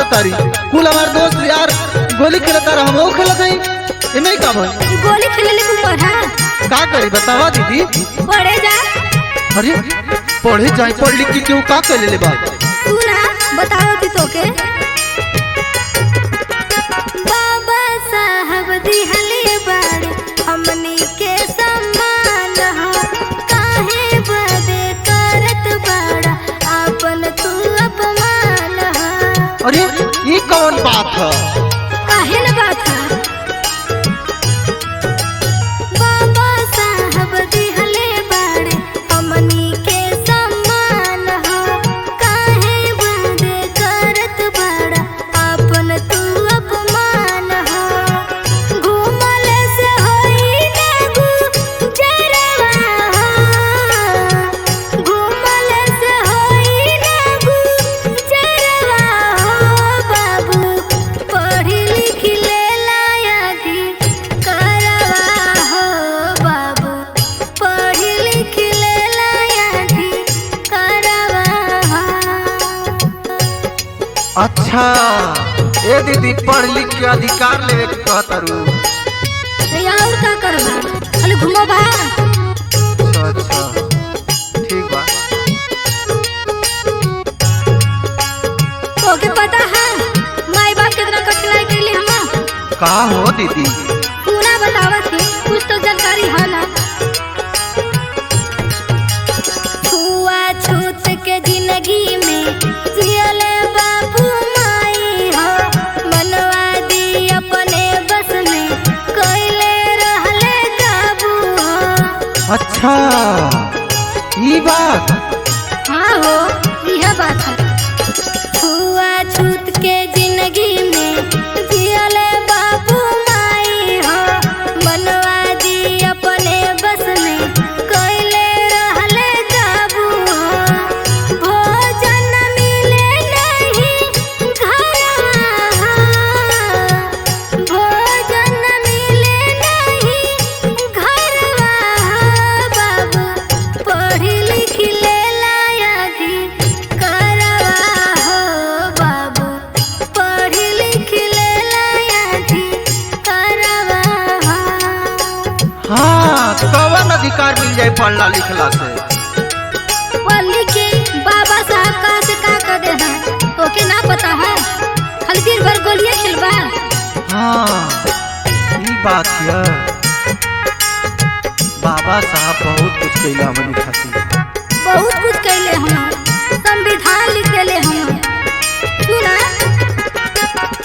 कहतारी? कुल हमार दोस्त यार गोली खेलता रह, हम खेलत हई, एमे का भइल? गोली खेले ले उमर है? का करी बतावा दीदी? पढ़े जा। अरे पढ़े जाए, पढ़ लिख के क्यों का कर ले बा? तू ना बताओ ती तोके। बाबा साहब दिहले बाड़े हमनी के सम्मान हो, काहे बदे करत बाड़ा आपन तू अपमान हो। अरे ये कौन बात है? काहे न बात है? बाबा साहब दिहले बाड़े हमनी के सम्मान हो, काहे बदे करत बाड़ा आपन तू अपमान हो। घूमल से होई ना गुजरवा हो, घूमल से होई ना गुजरवा हो। बाबू पढ़ी लिख ले लायादी करवा हो, बाबू पढ़ी लिख ले लायादी करवा हो। अच्छा ए दीदी, पढ़ लिख के अधिकार लेवे के कहतारू? और का करबा, खाली घुमबा? अच्छा अच्छा ठीक बा। तोके पता है माई बाप कितना कठिनाई कैले हमा? का हो दीदी? पूरा बतावत ही, कुछ तो जानकारी है ना। छुआ छूत के जिंदगी में जियले बाबू माई हो, मनवा दी अपने बस में कैले रहले काबू हो। अच्छा ये बात? हाँ हो, यह बात है। छुआ छूत के जिंदगी में जियले बाबू माई हो, मनवा दी अपने बस में कैले रहले काबू हो। भोजन मिले नहीं घरवा हो, भोजन मिले नहीं घरवा हो। बाबू पढ़ी लिख ले लायादी करवा हो, बाबू पढ़ी लिख ले लायादी करवा हो। हाँ कवन अधिकार मिल जाए पढ़ला लिखला से? पढ़ लिख के बाबा साहब कहाँ से का कर दे हैं तोके ना पता है? खाली दिन भर गोलियां खेलबा। हाँ ये बात है, बाबा साहब बहुत कुछ कैला हमनी खातिर। बहुत कुछ कैले हम, संविधान लिख देले हम। सुना,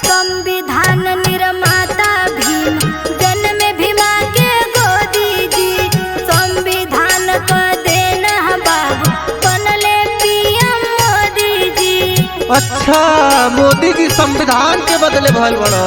संविधान निर्माता भीम जन्म भीमा के गोदी जी, संविधान का देन है बाबू बनले पीएम मोदी जी। अच्छा मोदी जी संविधान के बदले भल बड़ा?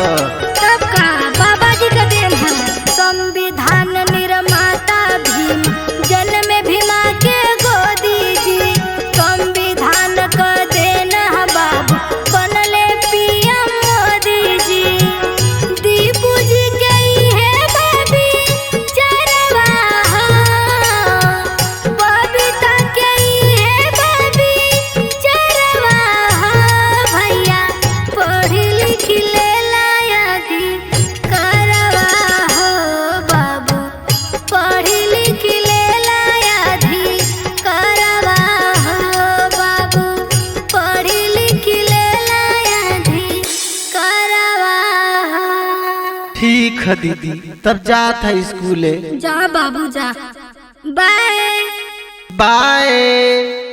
तब का बाबा जी का देन है। संविधान निर्माता भीम जन्म भीमा के गोदी जी, संविधान का देन है बाबू बनले पीएम मोदी जी। दीपू जी के है बाबी चरवा हो, बबीता के है बाबी चरवा हो। भैया पढ़ी लिख ले लायादी करवा हो, बाबू पढ़ी लिख ले लायादी करवा हो, बाबू पढ़ी लिख ले लायादी करवा हो। ठीक है दीदी, तब जात है स्कूले। जा बाबू जा, बाय। बाय।